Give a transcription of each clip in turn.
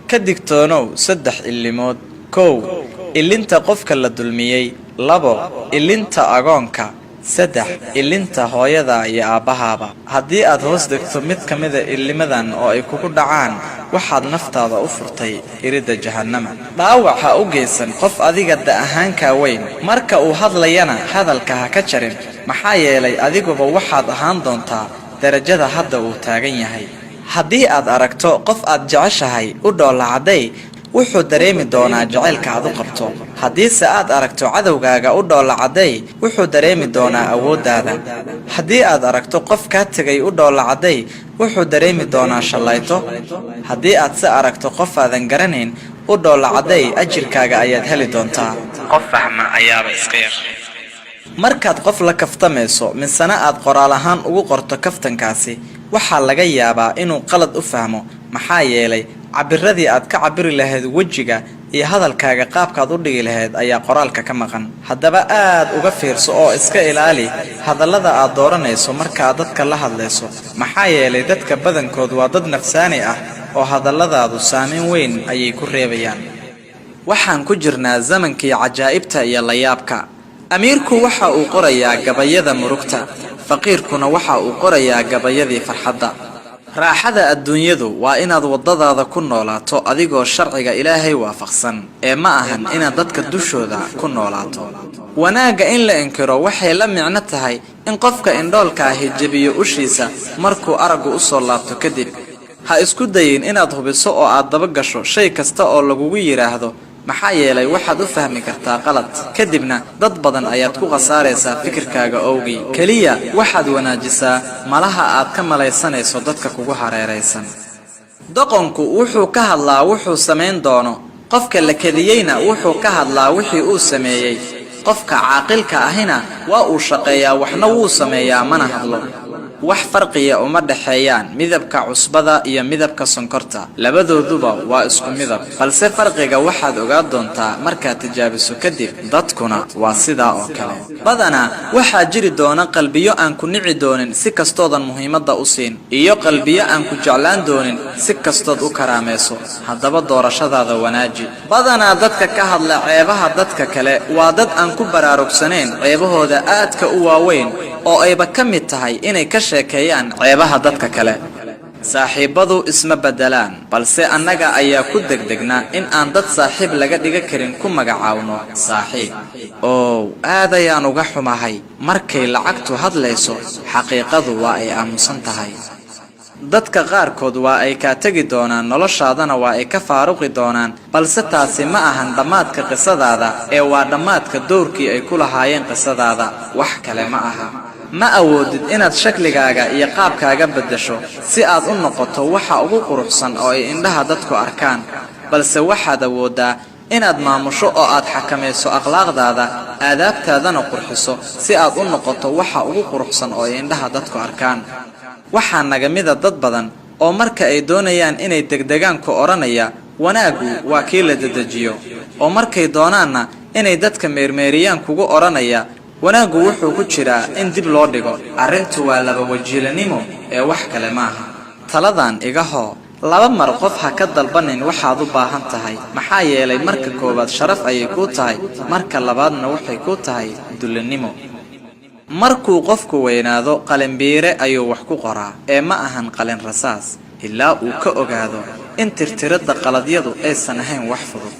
Ka digtoonow saddex illimood: kow, illinta qofka la dulmiyey; labo, illinta agoonka; saddex, illinta hooyada iyo aabbahaaba. Haddii aad hoos degto mid ka mida illimadan oo ay kugu dhacaan, waxaad naftaada u furtay iridda jahannama. Dhaawac ha u geysan qof adiga da ahaankaa weyn. Marka uu hadlayana hadalka ha ka jarin, maxaa yeelay adiguba waxaad ahaan doontaa darajada hadda uu taagan yahay. Haddii aad aragto qof aad jeceshahay, u dhoolla cadday, wuxuu dareemi doonaa jacaylka aad u qabto. Haddiise aad aragto cadowgaaga, u dhoolla cadday, wuxuu dareemi doonaa awooddaada. Haddii aad aragto qof kaa tegay, u dhoolla cadday, wuxuu dareemi doonaa shallayto. Haddii aad se aragto qof aadan garanayn, u dhoolla cadday, ajirkaaga ayaad heli doontaa. Qof fahma ayaaba iska yar. Markaad qof la kaftamayso, misena aad qoraal ahaan ugu qorto kaftankaasi, waxaa laga yaabaa inuu qalad u fahmo, maxaa yeelay cabiradii aad ka cabiri lahayd wejiga iyo hadalkaaga qaabkaad u dhigi lahayd ayaa qoraalka ka maqan. Haddaba aad uga fiirso oo iska ilaali hadallada aad dooranayso markaaad dadka la hadlayso, maxaa yeelay dadka badankood waa dad nafsaani ah oo hadalladaadu saameyn weyn ayay ku reebayaan. Waxaan ku jirnaa zamankii cajaa'ibta iyo layaabka. Amiirku waxa uu qorayaa gabayada murugta, faqiirkuna waxa uu qorayaa gabayadii farxadda. Raaxada adduunyadu waa inaad waddadaada ku noolaato adigoo sharciga Ilaahay waafaqsan, ee ma ahan inaad dadka dushooda ku noolaato. Wanaagga in la inkiro waxay la micno tahay in qofka indhoolka ahi jebiyo ushiisa markuu araggu u soo laabto kadib. Ha isku dayin inaad hubiso oo aad daba gasho shay kasta oo lagugu yidhaahdo, maxaa yeelay waxaad u fahmi kartaa qalad, kadibna dad badan ayaad ku khasaaraysaa fikirkaaga owgii. Keliya waxaad wanaajisaa malaha aad ka malaysanayso dadka kugu hareeraysan. Doqonku wuxuu ka hadlaa wuxuu samayn doono, qofka la kediyeyna wuxuu ka hadlaa wixii uu sameeyey, qofka caaqilka ahina waa uu shaqeeyaa, waxna wuu sameeyaa, mana hadlo. Wax farqiya uma dhexeeyaan midabka cusbada iyo midabka sonkorta, labadooduba waa isku midab, balse farqiga waxaad ogaa doontaa markaad tijaabiso kadib. Dadkuna waa sidaa oo kale. Badanaa waxaa jiri doona qalbiyo aan ku nici doonin si kastoodan muhiimadda u siin, iyo qalbiyo aan ku jeclaan doonin si kastood u karaamayso. Haddaba doorashadaada wanaaji. Badanaa dadka ka hadla ceebaha dadka kale waa dad aan ku baraarugsanayn ceebahooda aadka u waaweyn, oo ayba ka mid tahay inay ka sheekeeyaan ceebaha dadka kale. Saaxiibbadu isma beddelaan, balse annaga ayaa ku degdegnaa in aan dad saaxiib laga dhiga karin ku magacaawno saaxiib. Ow, aad ayaan uga xumahay, markay lacagtu hadlayso, xaqiiqadu waa ay aamusan tahay. Dadka qaarkood waa ay kaa tegi doonaan, noloshaadana waa ay ka faaruqi doonaan, balse taasi ma ahan dhammaadka qisadaada, ee waa dhammaadka dowrkii ay ku lahaayeen qisadaada, wax kale ma aha. Ma awoodid inaad shakligaaga iyo qaabkaaga beddesho si aad u noqoto waxa ugu quruxsan oo ay indhaha dadku arkaan, balse waxaad awooddaa inaad maamusho oo aad xakamayso akhlaaqdaada, aadaabtaadana qurxiso si aad u noqoto waxa ugu quruxsan oo ay indhaha dadku arkaan. Waxaa naga mida dad badan oo marka ay doonayaan inay degdegaan ku odhanaya, "Wanaaggu waa kii la dedejiyo," oo markay doonaanna inay dadka meermeeriyaan kugu odhanaya, "Wanaaggu wuxuu ku jiraa in dib loo dhigo." Arrintu waa laba wajiilanimo ee wax kale maaha. Taladan iga hoo: laba mar qof ha ka dalbanin waxaad u baahan tahay, maxaa yeelay marka koowaad sharaf ayay kuu tahay, marka labaadna waxay kuu tahay dullinimo. Markuu qofku weynaado, qalinbiire ayuu wax ku qoraa ee ma ahan qalin rasaas, ilaa uu ka ogaado in tirtiridda qaladyadu aysan ahayn wax fudud.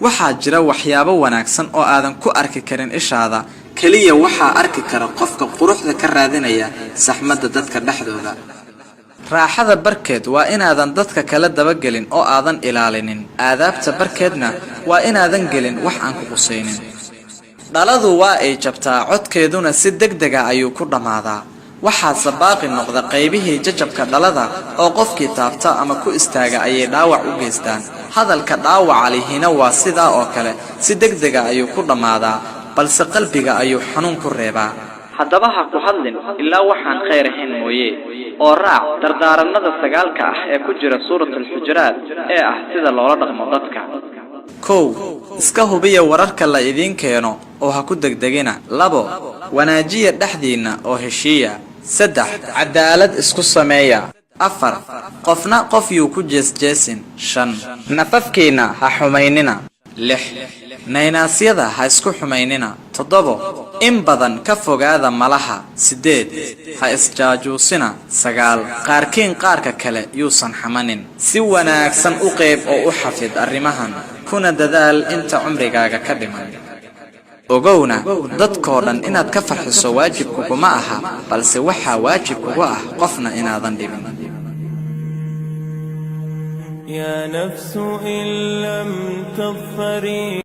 Waxaa jira waxyaabo wanaagsan oo aadan ku arki karin ishaada, keliya waxaa arki kara qofka quruxda ka raadinaya saxmadda dadka dhexdooda. Raaxada barkeed waa inaadan dadka kala dabagelin oo aadan ilaalinin. Aadaabta barkeedna waa inaadan gelin wax aan ku qusaynin. Dhaladu waa ay jabtaa, codkeeduna si deg dega ayuu ku dhammaadaa, waxaase baaqi noqda qaybihii jajabka dhalada oo qofkii taabta ama ku istaaga ayay dhaawac u geystaan. Hadalka dhaawaca lihina waa sidaa oo kale, si deg dega ayuu ku dhammaadaa, balse qalbiga ayuu xanuun ku reebaa. Haddaba ha ku hadlin ilaa waxaan khayr ahayn mooye, oo raac dardaaranada sagaalka ah ee ku jira Suurat Alxujuraat ee ah sida loola dhaqmo dadka. Kow, iska hubiya wararka la idiin keeno oo ha ku degdegina. Labo, wanaajiya dhexdiinna oo heshiiya. Saddex, cadaalad isku sameeya. Afar, qofna qof yuu ku jeesjeesin. Shan, nafafkiinna ha xumaynina. Lix, naynaasyada ha isku xumaynina. Toddobo, in badan ka fogaada malaha. Siddeed, ha isjaajuusina. Sagaal, qaarkiin qaarka kale yuusan xamanin. Si wanaagsan u qeyb oo u xafid arrimahan, kuna dadaal inta cumrigaaga ka dhiman. Ogowna, dadkoo dhan inaad ka farxiso waajib kuguma aha, balse waxaa waajib kugu ah qofna inaadan dhibin. يا نفس إن لم تظفري.